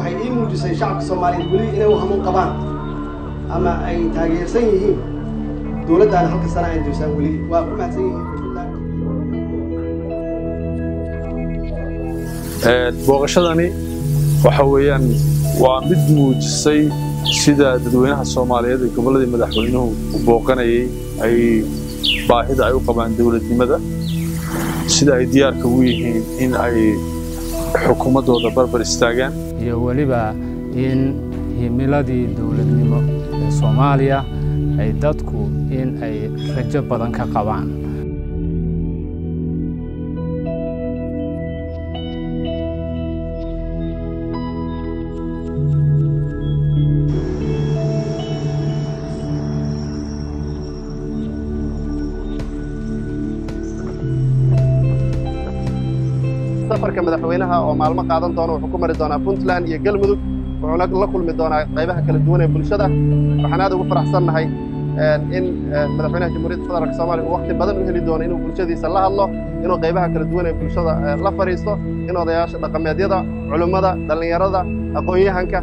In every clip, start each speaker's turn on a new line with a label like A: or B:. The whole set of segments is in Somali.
A: Waxay ii muujisay shacabka Soomaaliyeed weli inay u hamuun qabaan ama ay taageersan yihiin dowladdaana halka sana aan jirsaan weli waa ku mahadsan yihiin.
B: Booqashadani waxa weeyaan waa mid muujisay sida dadweynaha Soomaaliyeed ee gobolladii madaxweynuhu u booqanayay ay baahida ay u qabaan dowladnimada, sida ay diyaarka ugu yihiin in ay xukuumaddooda barbar istaagaan,
C: iyo weliba in himiladii dowladnimo ee Soomaaliya ay dadku in ay rajo badan ka qabaan.
D: Safarka madaxweynaha oo maalmo qaadan doona wuxuu ku mari doonaa Puntland iyo Galmudug, wuxuuna la kulmi doonaa qaybaha kala duwan ee bulshada. Waxaan aad ugu faraxsannahay in madaxweynaha Jamhuuriyadda Federaalka Soomaaliya uu waqti badan u heli doono inuu bulshadiisa la hadlo, inuu qaybaha kala duwan ee bulshada la fadhiisto, in odayaasha dhaqameedyada, culimmada, dhallinyarada, aqoon-yahanka,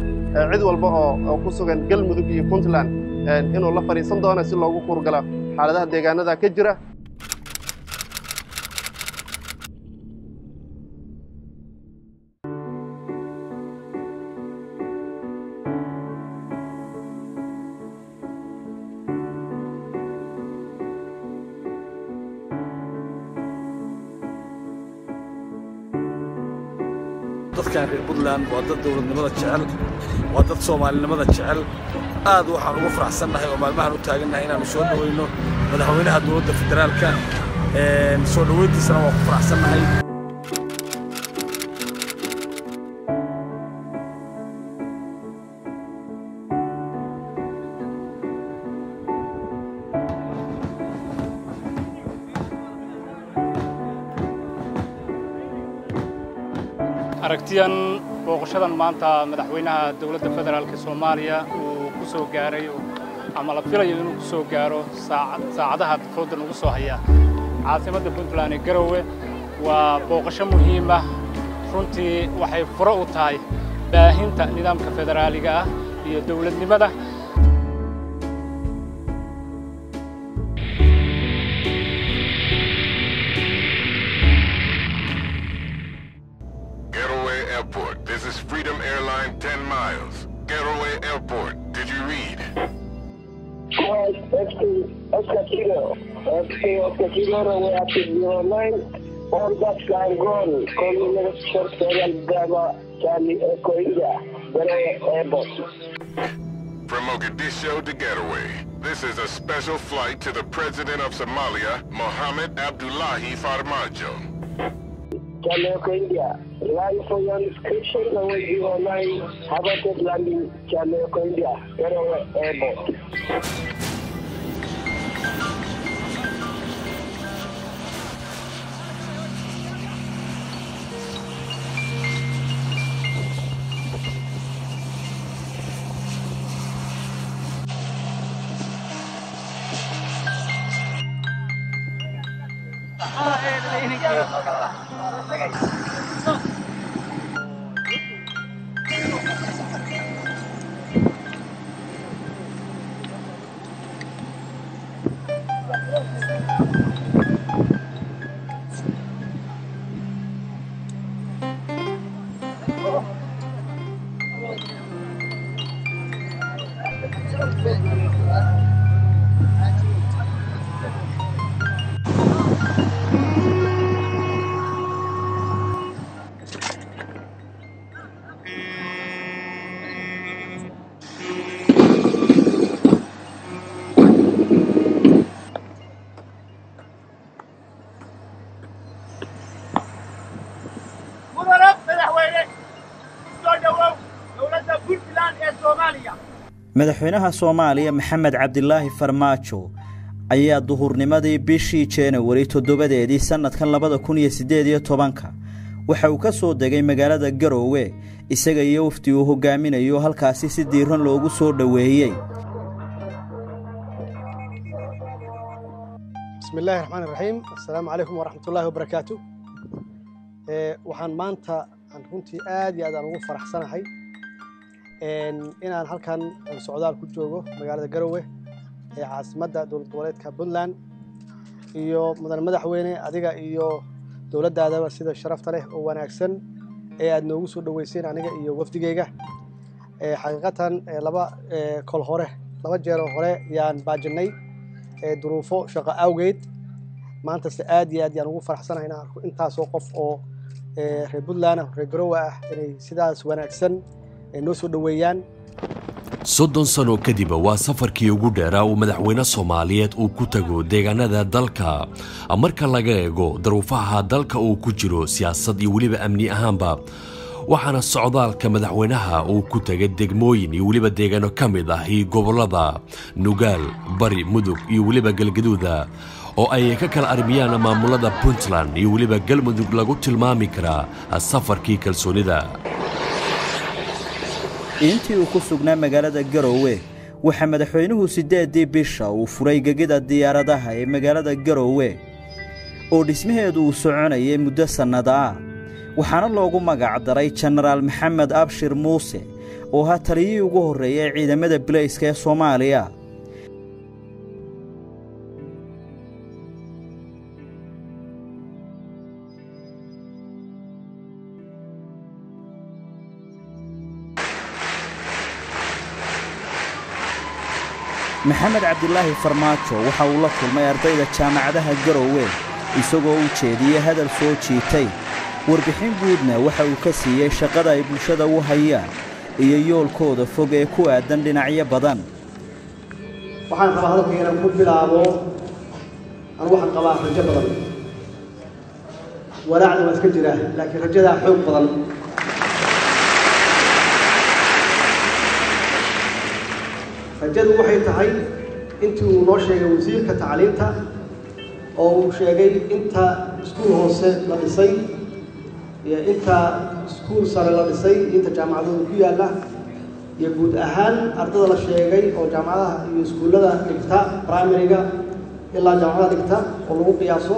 D: cid walba oo ku sugan Galmudug iyo Puntland inuu la fadhiisan doono si loogu kuurgalo xaaladaha deegaanada ka jira.
B: Dadkan reer Puntland waa dad dowladnimada jecel, waa dad Soomaalinimada jecel. Aad waxaan ugu faraxsannahay oo maalmahan u taagannahay inaannu soo dhoweyno madaxweynaha dowladda federaalka. Soo dhoweyntiisana waa ku faraxsannahay.
C: Aragtiyan booqashadan maanta madaxweynaha dowladda federaalka Soomaaliya uu ku soo gaaray ama la filayo inuu ku soo gaaro saacadaha foodan ugu soo haya caasimadda Puntland ee Garowe waa booqasho muhiim ah. Runtii waxay furo u tahay baahinta nidaamka federaaliga ah iyo dowladnimada.
E: Garowe Airport, this is Freedom Airline 10 miles. Garowe Airport, did you read?
F: FC Oscar Kilo, FC Oscar Kilo, runway active 09, all that line gone. Call me next short Royal Bravo Charlie Echo India, Garowe Airport.
E: From Mogadishu to Garowe, this is a special flight to the President of Somalia, Mohamed Abdullahi Farmajo.
F: Charlie Echo India, line for your description, runway 09, Habitat landing, Charlie Echo India, Garowe Airport.
G: Madaxweynaha Soomaaliya Maxamed Cabdilaahi Farmaajo ayaa duhurnimadii bishii January 7deedii sanadkan 2018 waxa uu ka soo degay magaalada Garowe, isaga iyo wafdi uu hogaaminayo halkaasi si diiran loogu soo dhoweeyey.
A: Bismi illaahi raxmaan iraxiim. Assalaamu calaykum waraxmatullaahi wabarakaatu. Waxaan maanta aan runtii aad iyo aad aan ugu faraxsanahay Inaan halkan socdaal ku joogo magaalada Garowe ee caasimadda dowlad goboleedka Puntland, iyo mudan madaxweyne, adiga iyo dowladdaadaba sida sharafta leh oo wanaagsan ee aad noogu soo dhoweyseen aniga iyo wafdigeyga. Xaqiiqatan 2 kol hore, 2 jeer oo hore yaan baajinnay duruufo shaqo awgeed. Maantase aad iyo aad yaan ugu faraxsanahay inaan arko intaasoo qof oo reer Puntland ah, reer Garowe ah, inay sidaas wanaagsan noo soo dhoweeyaan.
H: 30 sano kadib waa safarkii ugu dheeraa uu madaxweyne Soomaaliyeed uu ku tago deegaanada dalka, marka laga eego daruufaha dalka uu ku jiro siyaasad iyo weliba amni ahaanba. Waxaana socdaalka madaxweynaha uu ku tegay degmooyin iyo weliba deegaano ka mid ah gobollada Nugaal, Bari, Mudug iyo weliba Galgaduuda oo ay ka kala armiyaan maamulada Puntland iyo weliba Galmudug, lagu tilmaami karaa safarkii kalsoonida.
G: Intii uu ku sugnaa magaalada Garowe, waxaa madaxweynuhu 8-dii bisha uu furay gegida diyaaradaha ee magaalada Garowe oo dhismaheedu uu soconayay muddo sannada ah, waxaana loogu magac daray Jenaraal Maxamed Abshir Muuse oo ahaa taliyihii ugu horreeyay ciidamada bilayska ee Soomaaliya. Maxamed Cabdilaahi Farmaajo waxa uu la kulmay ardayda jaamacadaha Garowe, isagoo u jeediyey hadal soo jiitay. Warbixin guudna waxa uu ka siiyey shaqada ay bulshada u hayaan iyo yoolkooda fog ee ku aadan dhinacyo badan.
A: Waxaan rabaa hadalka inaan ku bilaabo: anu waxaan qabaa rajo badan. Walaacda waa iska jiraa, laakiin rajadaa xoog badan. Rajadu waxay tahay intii uu noo sheegay wasiirka tacliinta oo uu sheegay inta iskuul hoose la dhisay iyo inta iskuul sare la dhisay iyo inta jaamacadooda ku yaalla iyo guud ahaan ardada la sheegay oo jaamacadaha iyo iskuullada dhigta, primary-ga ilaa jaamacadaha dhigta, oo lagu qiyaaso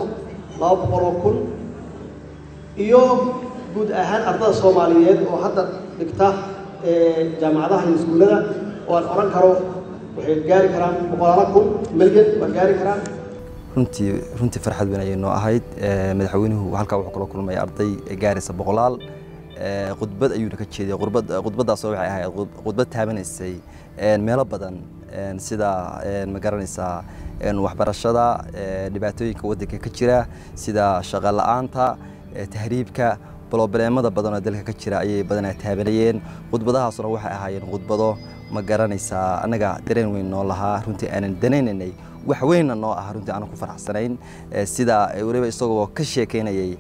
A: 200,000, iyo guud ahaan ardada Soomaaliyeed oo hadda dhigta jaamacadaha iyo iskuullada oo aan odhan karo waxay gaari karaan boqolaalo kun, milyan waa gaari karaan.
I: Runtii farxad weyn ayay noo ahayd. Madaxweynuhu halkaa wuxuu kula kulmay arday gaaraysa boqolaal, khudbad ayuuna ka jeediyey. Khudbaddaasoo waxay ahayd khudbad taabanaysay meelo badan, sida, ma garanaysaa, waxbarashada, dhibaatooyinka waddanka ka jira sida shaqo la'aanta, tahriibka, problemada badan oo dalka ka jira ayay badanaa taabanayeen. Khudbadahaasuna waxay ahaayeen khudbado, ma garanaysaa, annaga dareen weyn noo lahaa, runtii aanan danaynaynay, wax weynna noo ah, runtii aanan ku faraxsanayn, sida weliba isagoo ka sheekeynayay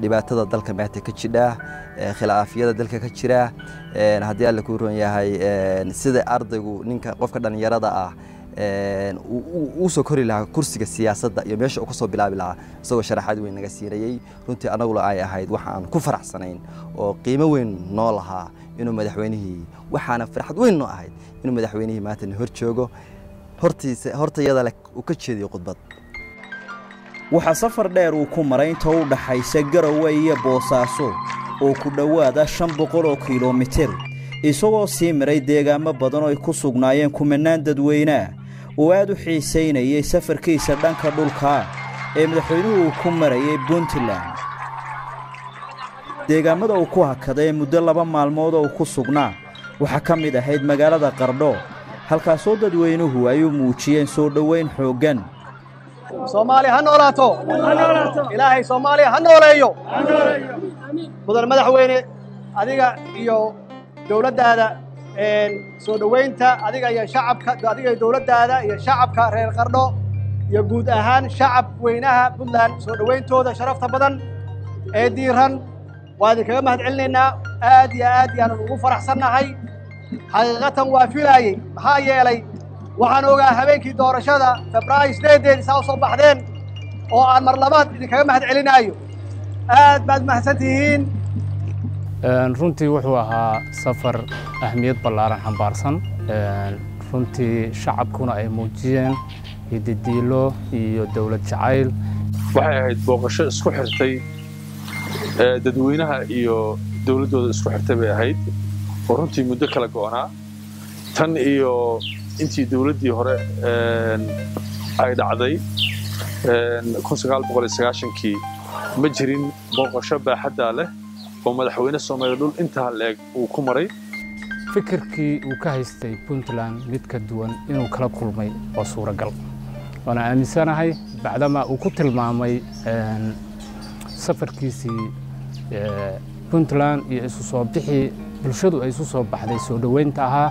I: dhibaatada dalka maanta ka jidha, khilaafyada dalka ka jira, haddii Alle kuu roon yahay, sida ardaygu, ninka, qofka dhallinyarada ah uu soo kori lahaa kursiga siyaasadda iyo meesha uu ka soo bilaabi lahaa, isagoo sharaxaad weyn naga siinayey. Runtii annaguna ay ahayd waxa aan ku faraxsanayn oo qiimo weyn noo lahaa inuu madaxweynihii, waxaana farxad weyn noo ahayd inuu madaxweynihii maanta na hor joogo, hortiisa hortayada leh uu ka jeediyo khudbad.
G: Waxaa safar dheer uu ku maray inta u dhaxaysa Garowe iyo Boosaaso oo ku dhowaada 500 oo kilomitir, isagoo sii maray deegaamo badan oo ay ku sugnaayeen kumanaan dadweyneah oo aad u xiisaynayay safarkiisa dhanka dhulkaa ee madaxweynuhu uu ku marayay Puntland. Deegaamada uu ku hakaday muddo 2 maalmood oo uu ku sugnaa waxaa ka mid ahayd magaalada Qardho, halkaasoo dadweynuhu ay u muujiyeen soo dhoweyn xooggan.
A: Soomaaliya ha noolaato! Ilaahay Soomaaliya ha nooleeyo! Mudan madaxweyne, adiga iyo dowladdaada soo dhoweynta, adiga iyo shacabka, adiga iyo dowladdaada iyo shacabka reer Qardho iyo guud ahaan shacab weynaha Puntland, soo dhoweyntooda sharafta badan ee diiran waa idinkaga mahad celinaynaa. Aad iyo aad yaanan ugu faraxsannahay. Xaqiiqatan waa filaayey, maxaa yeelay waxaan ogaa habeenkii doorashada Febraayo 8-deedii saa u soo baxdeen, oo aan mar labaad idinkaga mahad celinaayo. Aad baad mahadsan tihiin.
C: Runtii wuxuu ahaa safar ahmiyad ballaaran xambaarsan, runtii shacabkuna ay muujiyeen hididiilo iyo dowlad jacayl.
B: Waxay ahayd booqasho isku xirtay dadweynaha iyo dowladdooda, isku xirtay bay ahayd. Oo runtii muddo kala go'naa tan iyo intii dowladdii hore ay dhacday 1990kii, ma jirin booqasho baaxaddaa leh oo madaxweyne Soomaaliya dhul intaa leeg uu ku maray.
C: Fikirkii uu ka haystay Puntland mid ka duwan inuu kala kulmay waa suuragal, waana aaminsanahay, bacdamaa uu ku tilmaamay safarkiisii Puntland iyo isu soo bixii bulshadu ay isu soo baxday soo dhoweynta ahaa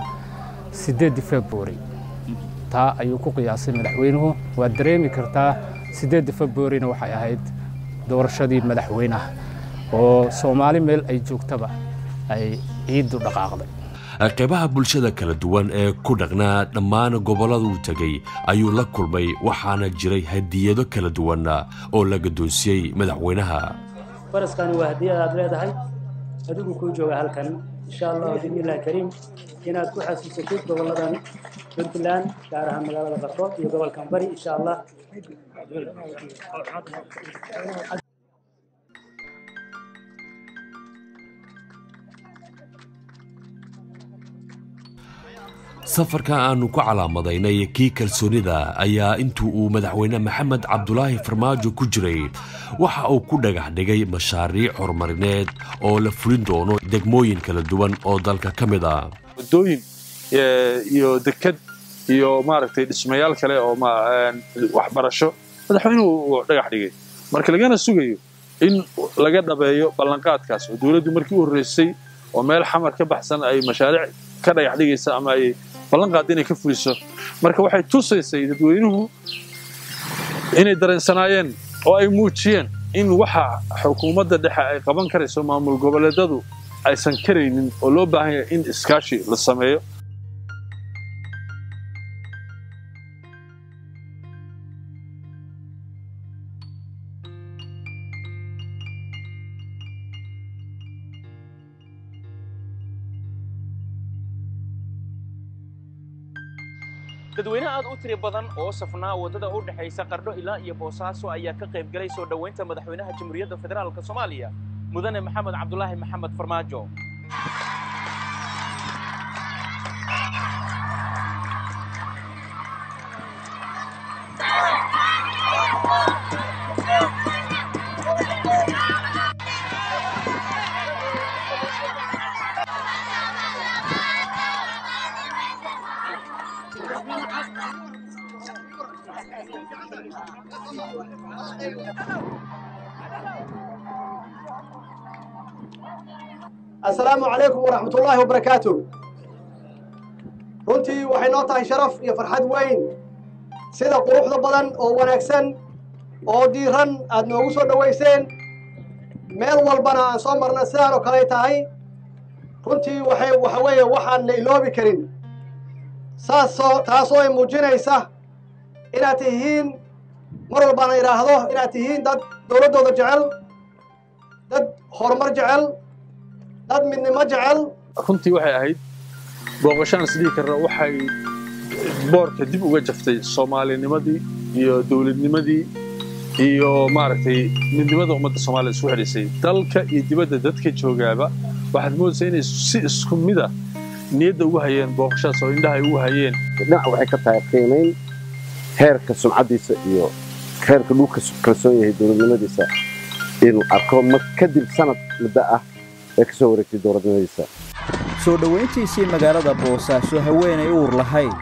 C: 8 February. Taa ayuu ku qiyaasay madaxweynuhu. Waad dareemi kartaa, 8 Februaryna waxay ahayd doorashadii madaxweynaha oo Soomaali meel ay joogtaba ay ciiddu dhaqaaqday.
H: Qeybaha bulshada kala duwan ee ku dhaqnaa dhammaan gobollada uu tegey ayuu la kulmay, waxaana jiray hadiyado kala duwan oo la guddoonsiyey madaxweynaha.
J: Faraskani waa hadiyad aad leedahay, adigu kuu jooga halkan, insha Allahu biidnillahi kariim, inaad ku xasuusatid gobolladan Puntland, gaar ahaan magaalada Qardho iyo gobolkan Bari, insha Allah.
H: Safarka aanu ku calaamadaynay kii kalsoonida ayaa intuu uu madaxweyne Maxamed Cabdulaahi Farmaajo ku jiray waxa uu ku dhagax dhigay mashaariic horumarineed oo la fulin doono degmooyin kala duwan oo dalka ka mid ah.
B: Waddooyin iyo dekad iyo maaragtay dhismayaal kale oo waxbarasho madaxweynuhu uu dhagax dhigay, marka lagana sugayo in laga dhabeeyo ballanqaadkaas oo dowladdu markii u horreysay oo meel Xamar ka baxsan ay mashaariic ka dhagax dhigaysa ama ay ballan qaad inay ka fuliso. Marka waxay tusaysay dadweynuhu inay dareensanaayeen oo ay muujiyeen in waxa xukuumadda dhexe ay qaban karayso maamul goboleedadu aysan karaynin oo loo baahan yahay in iskaashi la sameeyo.
K: Dadweyne aad u tiri badan oo safnaa waddada u dhexaysa Qardho ilaa iyo Boosaaso ayaa ka qayb galay soo dhoweynta madaxweynaha Jamhuuriyadda Federaalka Soomaaliya, Mudane Maxamed Cabdulaahi Maxamed Farmaajo.
A: Asalaamu calaykum waraxmat ullaahi wabarakaatu. Runtii waxay noo tahay sharaf iyo farxad weyn sida quruxda badan oo wanaagsan oo diiran aad noogu soo dhowayseen. Meel walbana aan soo marna sidaan oo kale tahay. Runtii waxay waxa weeye waxaan la iloobi karin, saasoo taasoo ay muujinaysa inaad tihiin, mar walbaana idhaahdo, inaad tihiin dad dowladdooda jecel, dad horumar jecel, dad midnimo jecel.
B: Runtii waxay ahayd booqashaan isdhihi karna waxay boorka dib uga jaftay soomaalinimadii iyo dowladnimadii iyo maaragtay midnimada ummadda Soomaaliya isku xidhisay. Dalka iyo dibadda dadka joogaaba waxaad moodaysaa inay si isku mid ah niyadda ugu hayeen booqashadas oo indhaha ay ugu hayeen.
L: Dhinac waxay ka tahay qiimayn heerka sumcaddiisa iyo heerka dhulka kalsoon yahay dowladnimadiisa inuu arko mar kadib sanad muddo ah ee ka soo wareegtay dowladnimadiisa.
G: Soo dhoweyntiisii magaalada Boosaaso, haweenay uur lahayd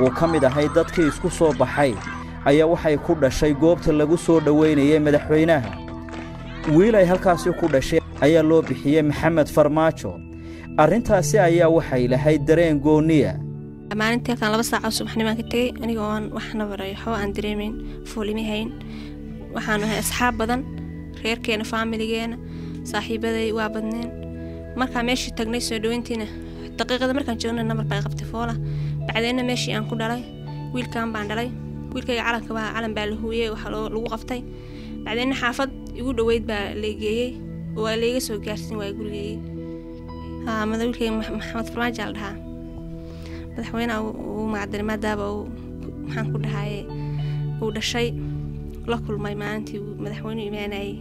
G: uu ka mid ahay dadkii isku soo baxay ayaa waxay ku dhashay goobta lagu soo dhoweynayay madaxweynaha. Wiil ay halkaasi ku dhashay ayaa loo bixiyey Maxamed Farmaajo. Arrintaasi ayaa waxay lahayd dareen gooniya.
M: Maalintii halkan 2 saac oo subaxnimaan ka tegey, aniga oon waxna baray, waxba aan dareemayn, foolimi hayn. Waxaanu ahay asxaab badan, reerkeena, faamiligeena, saaxiibaday waa badneen. Markaa meeshii tagnay soo dhoweyntiina, daqiiqada markaan joogna namar baa qabtay foola. Bacdeenna meeshii aan ku dhalay wiilkan baan dhalay. Wiilkayga calanka baa calan baa la huuyey, waxaa lagu qabtay. Bacdeenna xaafad igu dhoweyd baa la geeyey, waa layga soo gaarsiin waaya gurigeygii. Mada wiilkayga Maxamed Farmaajo la dhahaa, madaxweynaha uu magacdaray maadaaba uu, maxaan ku dhahaye, uu dhashay la kulmay maalintii uu madaxweynuhu imaanayay.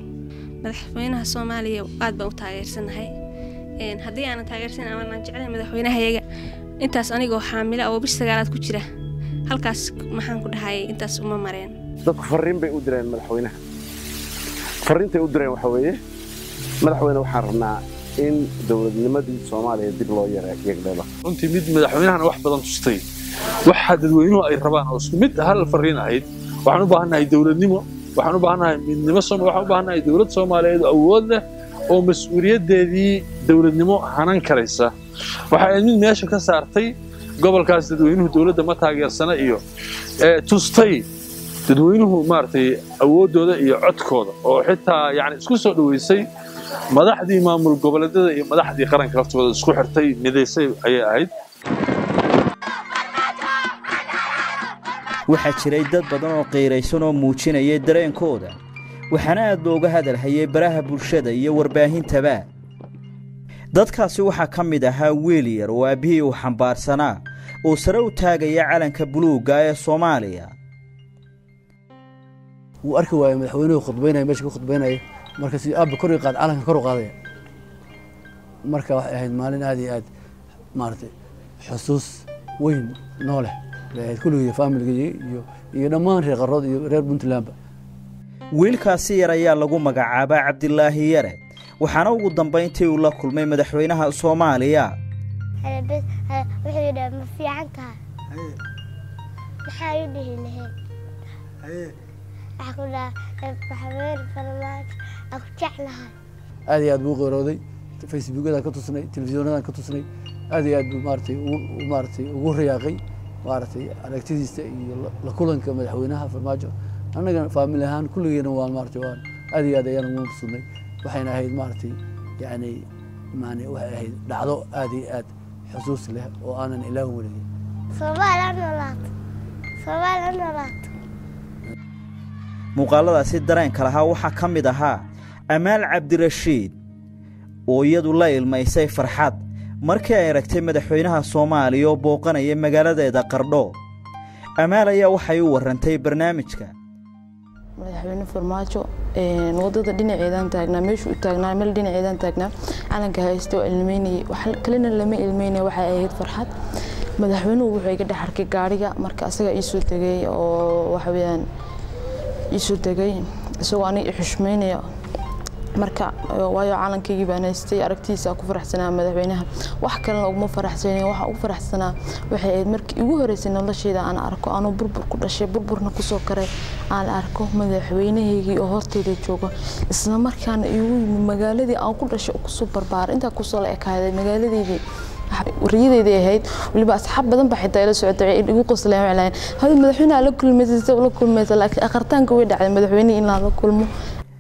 M: Madaxweynaha Soomaaliya aad baan u taageersanahay. Haddii aanan taageersan ama aan jeclayn madaxweynahayaga, intaas anigoo xaamila oo bish 9aad ku jira halkaas, maxaan ku dhahayay, intaas uma mareen.
L: Dadku farriin bay u direen madaxweynaha. Farriintay u direen waxa weeye: madaxweyne, waxaan rabnaa in dowladnimadii Soomaaliya dib loo yegleelo.
B: Runtii mid madaxweynahana wax badan tustay waxa dadweynuhu ay rabaan oo isku mid hal farriin ahayd: waxaan u baahannahay dowladnimo, waxaan u baahannahay midnimo, waxaan u baahannahay dowlad Soomaaliyeed oo awood leh oo mas-uuliyaddeedii dowladnimo hanan karaysa. Waxa ay mid meesha ka saartay gobolkaas dadweynuhu dowladda ma taageersana iyo tustay dadweynuhu maaragtay awooddooda iyo codkooda, oo xitaa yani isku soo dhoweysay madaxdii maamul goboleedyada iyo madaxdii qaranka laftooda, isku xirtay, midaysay ayay ahayd.
G: Waxaa jiray dad badan oo qiiraysan oo muujinayay dareenkooda, waxaana aad looga hadalhayay baraha bulshada iyo warbaahintaba. Dadkaasi waxaa ka mid ahaa wiil yar oo aabbihii uu xambaarsanaa oo sare u taagaya calanka buluugga ee Soomaaliya.
N: Wuu arki waayey madaxweynuhu khudbaynaya, meesha ka khudbaynaya. Marka si aabba kor i qaad, calanka kor u qaadaya. Marka waxay ahayd maalin aad iyo aad maaragtay xusuus weyn noo leh bay ahayd, kulligii faamiligii iyo dhammaan reer Qarrood iyo reer Puntlandba.
G: Wiilkaasi yar ayaa lagu magacaabaa Cabdilaahi Yare, waxaana ugu dambayntii uu la kulmay madaxweynaha Soomaaliya.
O: Wuxuu yidhaa, "Ma fiican tahay?" Maxaa u dhihi lahayd? Waxaa ku dhaha, "Maxamed Farmaajo aan ku jeclahay."
N: Aad iyo aad buu u qiirooday. Facebookyadaan ka tusnay, telefisyoonadaan ka tusnay. Aad iyo aad buu maaragtay maaragtay ugu riyaaqay maaragtay aragtidiisa iyo la kulanka madaxweynaha Farmaajo. Annaga faamil ahaan kulligeena waan maaragtay waan aad iyo aad ayaan ugu mabsuudnay. Waxayna ahayd maaragtay yacni maani waxay ahayd dhacdo aad iyo aad xusuus leh oo aanan ilaawin weligay.
O: Soomaali ha noolaato, Soomaali ha noolaato.
G: Muuqaaladaasi dareenka lahaa waxaa ka mid ahaa Amaal Cabdirashiid oo iyadu la ilmaysay farxad markii ay aragtay madaxweynaha Soomaaliya oo booqanaya magaaladeeda Qardho. Amaal ayaa waxay u warrantay barnaamijka.
P: Madaxweyne Farmaajo wadada dhinaceedaan taagnaa, meeshuu u taagnaa meel dhinaceedaan taagnaa, calanka haysta oo ilmeynayay. Wax kalena lama ilmeynay, waxay ahayd farxad. Madaxweynuhu wuxuu iga dhex arkay gaariga. Marka asaga iisoo tegay oo waxa weeyaan iisoo tegay isagoo aniga i xushmeynaya. Marka waayo calankaygii baan haystay, aragtiisa ku faraxsanaa madaxweynaha. Wax kalena uguma faraxsanin, waxa ugu faraxsanaa waxay ahayd markii igu horeysay noloshayda aan arko, anuu burbur ku dhashay, burburna kusoo koray, aan arko madaxweynahaygii oo horteyda jooga, isla markaana igu yimi magaaladii aan ku dhashay oo kusoo barbaaray, intaa kusoo la ekaaday magaaladeydii riyadeyday ahayd. Weliba asxaab badan baa xitaa ila socotay, igu qosleen, waxay lahayn, "Hada madaxweynaha la kulmaysa, la kulmaysa." Laakiin akhartaanka way dhacday madaxweynihii in la kulmo.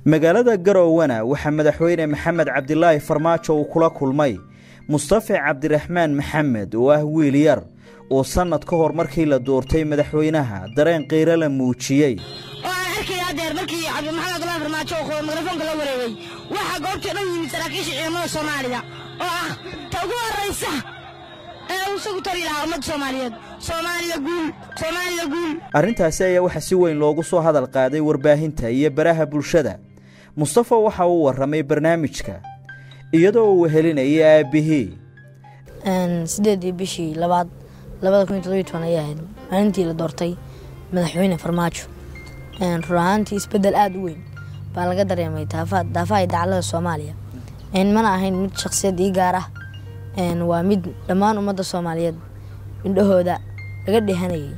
G: Magaalada Garowana waxaa madaxweyne Maxamed Cabdilaahi Farmaajo uu kula kulmay Mustafa Cabdiraxmaan Maxamed oo ah wiil yar oo sannad ka hor markii la doortay madaxweynaha dareen qiiro la muujiyey.
Q: Oo aan arkaya adeer, markii Cabdi Maxamed Abdullahi Farmaajo oo mikrofoonka la wareegay, waxaa goobtii dhan yimid saraakiisha ciidamada Soomaaliya oo ah ta ugu horraysa ee uu isagu tari lahaa ummadda Soomaaliyeed. Soomaaliya guul, Soomaaliya guul!
G: Arrintaasi ayaa waxaa si weyn loogu soo hadal qaaday warbaahinta iyo baraha bulshada. Mustafa waxa uu warramay barnaamijka iyadoo uu wehelinayay aabbihii.
R: 8-dii bishii labaad 2017 ayay ahayd maalintii la doortay madaxweyne Farmaajo. Run ahaantii isbedel aada u weyn baa laga dareemay daafaha dacalada Soomaaliya. Mana ahayn mid shakhsiyad ii gaar ah, waa mid dhammaan ummadda Soomaaliyeed indhahooda laga dheehanayay.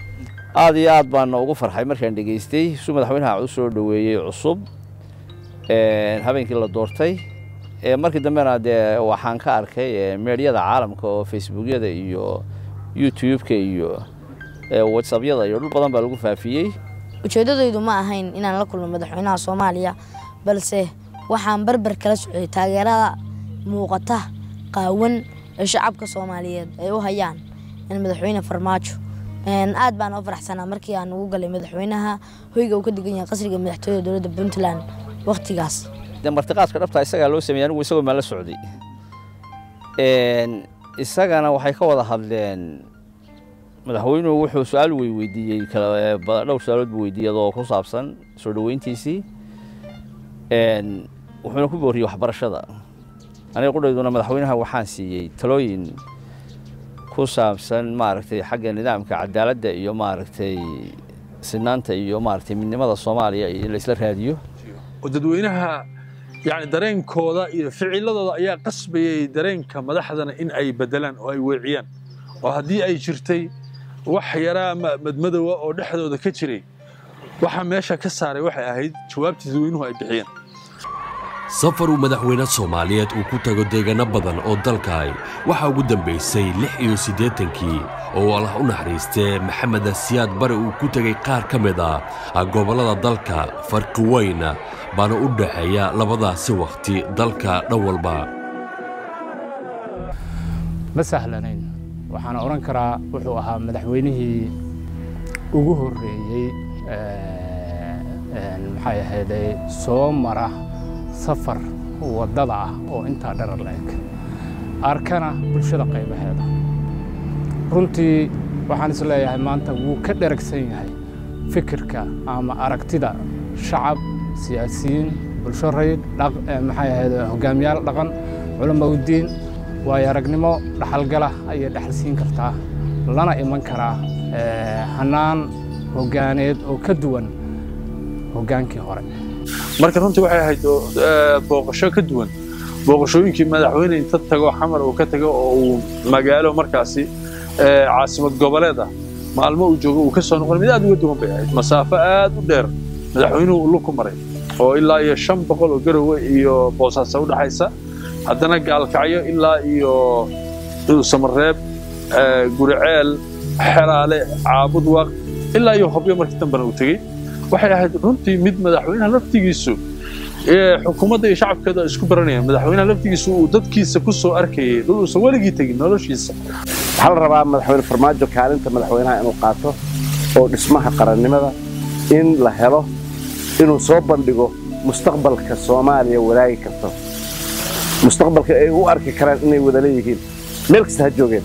S: Aad iyo aad baana ugu farxay markaan dhegaystay suu madaxweynaha u soo dhoweeyey cusub habeenkii la doortay. Markii dambena dee waxaan ka arkay meedyada caalamka oo Facebookyada iyo YouTube-ka iyo WhatsAppyada iyo dhul badan baa lagu faafiyey.
R: Ujeeddadaydu ma ahayn inaan la kulmo madaxweynaha Soomaaliya, balse waxaan barbar kala socday taageerada muuqata qaawan ee shacabka Soomaaliyeed ay u hayaan in madaxweyne Farmaajo. Aad baan u faraxsanaa markii aan ugu galay madaxweynaha hoyga uu ka degan yahay qasriga madaxtooyada dowladda Puntland waqtigaas.
S: Dee martiqaadka dhabta isagaa loo sameeyey, anigu isagoo maan la socday. Isagana waxay ka wada hadleen, madaxweynuhu wuxuu su-aal weydiiyey, dhowr su-aalood buu weydiiyey oo ku saabsan soo dhoweyntiisii, wuxuuna ku booriyey waxbarashada. Aniga qudhayduna madaxweynaha waxaan siiyey talooyin ku saabsan maaragtay xagga nidaamka cadaaladda iyo maaragtay sinaanta iyo maaragtay midnimada Soomaaliya iyo in la isla raadiyo.
B: Oo dadweynaha yani dareenkooda iyo ficiladooda ayaa qasbayay dareenka madaxdana in ay bedelaan oo ay weeciyaan, oo haddii ay jirtay wax yaraa madmadowa oo dhexdooda ka jiray, waxa meesha ka saaray waxay ahayd jawaabtii dadweynuhu ay bixiyeen.
H: Safar uu madaxweyne Soomaaliyeed uu ku tago deegaano badan oo dalka waxaa ugu dambaysay 86-kii oo Allah u naxariistee Maxamed Siyaad Bare uu ku tegay qaar ka mid ah gobollada dalka. Farqi weyn baana u dhaxeeya labadaasi wakhti dalka dhan walba.
C: Ma sahlanayn, waxaana odhan karaa wuxuu ahaa madaxweynihii ugu horreeyey maxay ahayday soo mara safar waddada ah oo intaa dharar la eg, arkana bulshada qaybaheeda. Runtii waxaan is leeyahay maanta wuu ka dheragsan yahay fikirka ama aragtida shacab, siyaasiyiin, bulsho rayid, maxay ahayd hogaamiyaal dhaqan, culamaa uddiin. Waayo aragnimo dhaxalgala ayay dhaxal siin kartaa, lana iman karaa hannaan hoggaaneed oo ka duwan hoggaankii hore.
B: Marka runtii waxay ahayd booqasho ka duwan booqashooyinkii madaxweyne inta tago Xamar uu ka tago oo uu magaalo markaasi caasimad goboleed ah maalmo uu joogo uu ka soo noqon. Mid aad uga duwan bay ahayd, masaafo aad u dheer madaxweynuhu uu lug ku maray oo ilaa iyo 500 oo Garowe iyo Boosaaso u dhaxaysa, haddana Gaalkacyo ilaa iyo Samareeb, Guriceel, Xeraale, Caabudwaq ilaa iyo Hobyo markii dambena uu tegey. Waxay ahayd runtii mid madaxweynaha laftigiisu xukuumadda iyo shacabkeeda isku baranayaan, madaxweynaha laftigiisu uu dadkiisa ku soo arkayay dhul uusan weligii tegin noloshiisa.
L: Waxaa la rabaa madaxweyne Farmaajo kaalinta madaxweynaha inuu qaato oo dhismaha qarannimada in la helo, inuu soo bandhigo mustaqbalka Soomaaliya wadaagi karto, mustaqbalka ay u arki karaan inay wada leeyihiin meel kasta ha joogeen,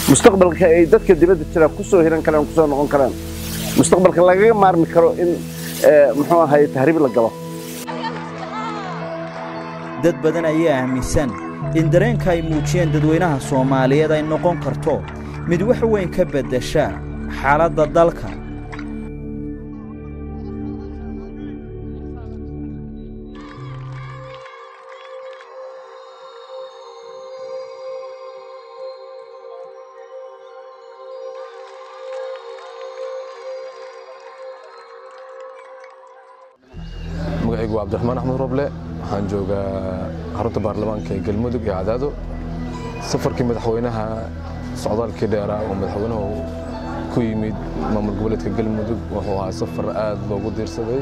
L: mustaqbalka ay dadka dibadda jira ku soo hiran karaan, ku soo noqon karaan, mustaqbalka lagaga maarmi karo in muxuu ahaye tahriib la galo.
G: Dad badan ayaa aaminsan in dareenka ay muujiyeen dadweynaha Soomaaliyeed ay noqon karto mid wax weyn ka beddesha xaaladda dalka.
T: Magacaygu waa Cabdiraxmaan Axmed Roble, waxaan joogaa xarunta baarlamaanka ee Galmudug ee Cadaado. Safarkii madaxweynaha, socdaalkii dheeraa oo madaxweynuhu ku yimid maamul goboleedka Galmudug, wuxuu ahaa safar aad loogu diirsaday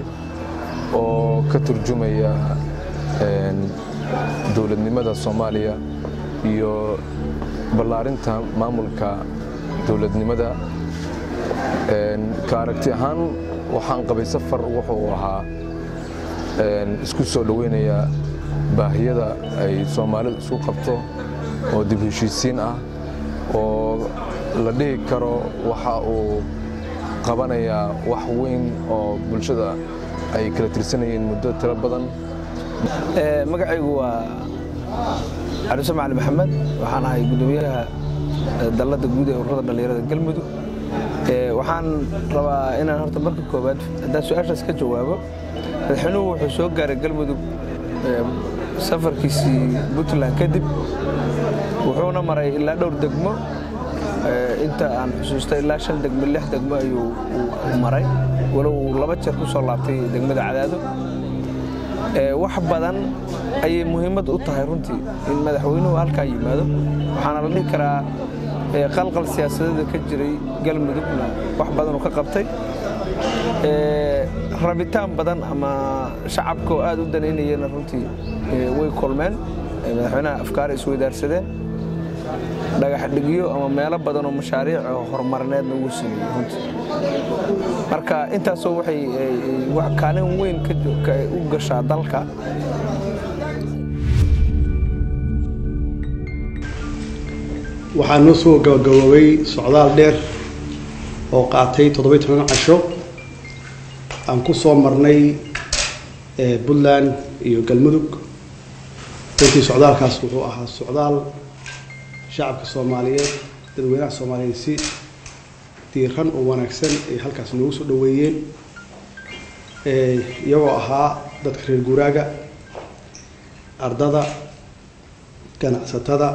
T: oo ka turjumaya dowladnimada Soomaaliya iyo ballaarinta maamulka dowladnimada. Ka aragti ahaan waxaan qabay safar wuxuu ahaa isku soo dhoweynaya baahiyada ay Soomaalidu isku qabto oo dib heshiisiin ah oo la dhihi karo waxa uu qabanayaa wax weyn oo bulshada ay kala tirsanayeen muddo tiro badan.
U: Magacaygu waa Cabdise Macali Maxamed, waxaan ahay guddoomiyaha dalladda guud ee ururada dhallinyarada Galmudug. Waxaan rabaa inaan horta marka koowaad haddaan su-aashaas ka jawaabo, madaxweynuhu wuxuu soo gaaray Galmudug safarkiisii Puntland kadib, wuxuuna maray ilaa dhowr degmo. Inta aan xusuusta ilaa 5 degmo 6 degmo ayuu maray, walow uu 2 jeer ku soo laabtay degmada Cadaado. Wax badan ayay muhiimad u tahay runtii in madaxweynuhu halkaa yimaado, waxaana la dhihi karaa qalqal siyaasadeeda ka jiray Galmudugna wax badan uu ka qabtay. Rabitaan badan ama shacabka oo aad u danaynayena runtii way kulmeen madaxweynaha, afkaar isweydaarsadeen, dhagax dhigyo ama meelo badan oo mashaariic oo horumarineedna wuu sameeyey runtii. Marka intaasoo waxay kaalin weyn u gashaa dalka.
V: Waxaa noo soo gabagaboobay socdaal dheer oo qaatay 17 casho aan ku soo marnay Puntland iyo Galmudug. Runtii socdaalkaas wuxuu ahaa socdaal shacabka Soomaaliyeed, dadweynaha Soomaaliyeed si diiran oo wanaagsan ay halkaas noogu soo dhoweeyeen, iyagoo ahaa dadka reer guuraaga, ardada, ganacsatada,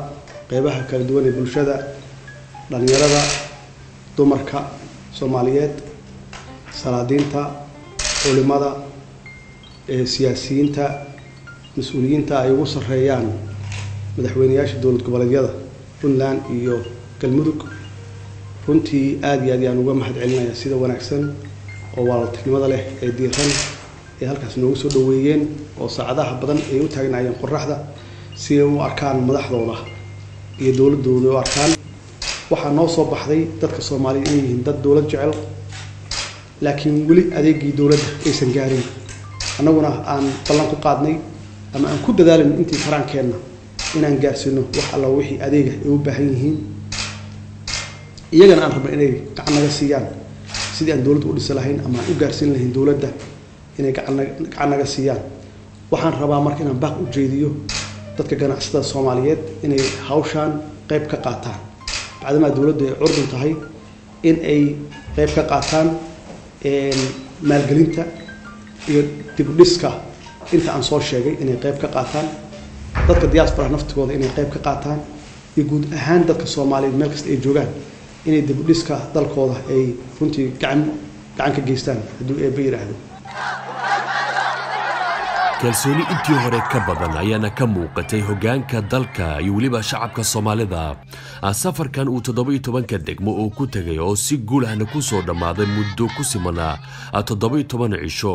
V: qeybaha kala duwan ee bulshada, dhalinyarada, dumarka Soomaaliyeed, salaadiinta, culimada, siyaasiyiinta, mas-uuliyiinta ay ugu sarreeyaan madaxweyneyaasha dowlad goboleedyada Puntland iyo Galmudug. Runtii aada iyo aad yaan uga mahad celinaya sida wanaagsan oo walaaltinimada leh ee diiran ee halkaas noogu soo dhoweeyeen, oo saacadaha badan ay u taagnaayeen qoraxda si ay u arkaan madaxdooda iyo dowladooda u arkaan. Waxaa noo soo baxday dadka Soomaaliya inay yihiin dad dowlad jecel, laakiin weli adeegii dowladda aysan gaarin. Annaguna aan ballan ku qaadnay ama aan ku dadaalin intii karaankeenna inaan gaarsiino wax alla wixii adeega ay u baahan yihiin, iyagana aan rabno inay gacan naga siiyaan sidii aan dowladda u dhisi lahayn ama aan u gaarsiin lahayn dowladda, inay gacan naga siiyaan. Waxaan rabaa marka inaan baaq u jeediyo dadka ganacsatada Soomaaliyeed inay hawshaan qayb ka qaataan, bacdamaa dowladdu ay curdun tahay, in ay qayb ka qaataan maalgelinta iyo dib u dhiska inta aan soo sheegay, inay qayb ka qaataan dadka diaspora naftigooda, inay qayb ka qaataan, iyo guud ahaan dadka Soomaaliyeed meel kasta ay joogaan inay dib u dhiska dalkooda ay runtii gacan ka geystaan, hadduu Eebbe yidhaahdo.
H: Kalsooni intii hore ka badan ayaana ka muuqatay hoggaanka dalka iyo weliba shacabka Soomaalida safarkan uu 17-ka degmo oo ku tegay oo si guul ahna ku soo dhammaaday muddo ku simanaa 17 cisho.